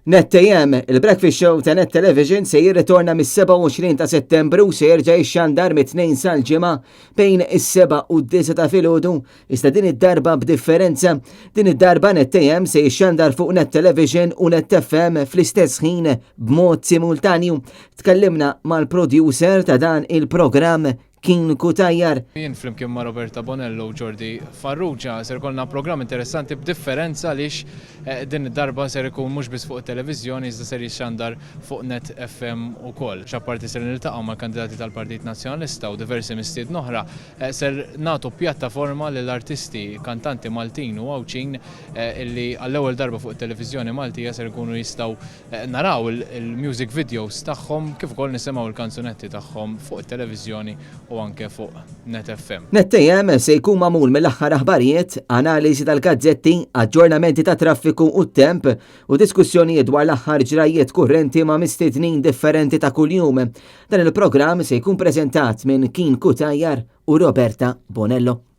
Net AM, il-breakfast show ta' Net Television se jirritorna mis-27 ta' Settembru se jerġa' jixxandar mit-Tnejn sal-Ġimgħa bejn is-7 u d-9 ta' filgħodu, iżda din id-darba b'differenza. Din id-darba Net AM se jixxandar fuq Net Television u Net FM fl-istess ħin b'mod simultanju. Tkellimna mal-producer ta' dan il-programm Kien Cutajar. Jien flimkien ma' Roberta Bonello u Jordi Farrugia ser ikollna programm interessanti b'differenza għaliex eh, din id-darba ser ikun mhux biss fuq it-televiżjoni iżda ser jixxandar fuq Net FM ukoll. X'apparti ser niltaqgħu mal-kandidati tal-Partit Nazzjonalista u diversi mistiedna oħra, eh, ser nagħtu pjattaforma lil artisti, kantanti Maltin u Għawdxin eh, illi għall-ewwel darba fuq it-televiżjoni Maltija ser ikunu jistgħu Naraw il-music videos tagħhom kif ukoll nisimgħu l-kanzunetti tagħhom fuq it-televiżjoni u anke fuq Net FM. Net AM se jkun magħmul mill-aħħar aħbarijiet, analiżi tal-gazzetti, aġġornamenti tat-traffiku u t-temp u diskussjonijiet dwar l-aħħar ġrajjiet kurrenti ma' mistednin differenti ta' kuljum. Dan il-programm se jkun preżentat minn Keen Cutajar u Roberta Bonello.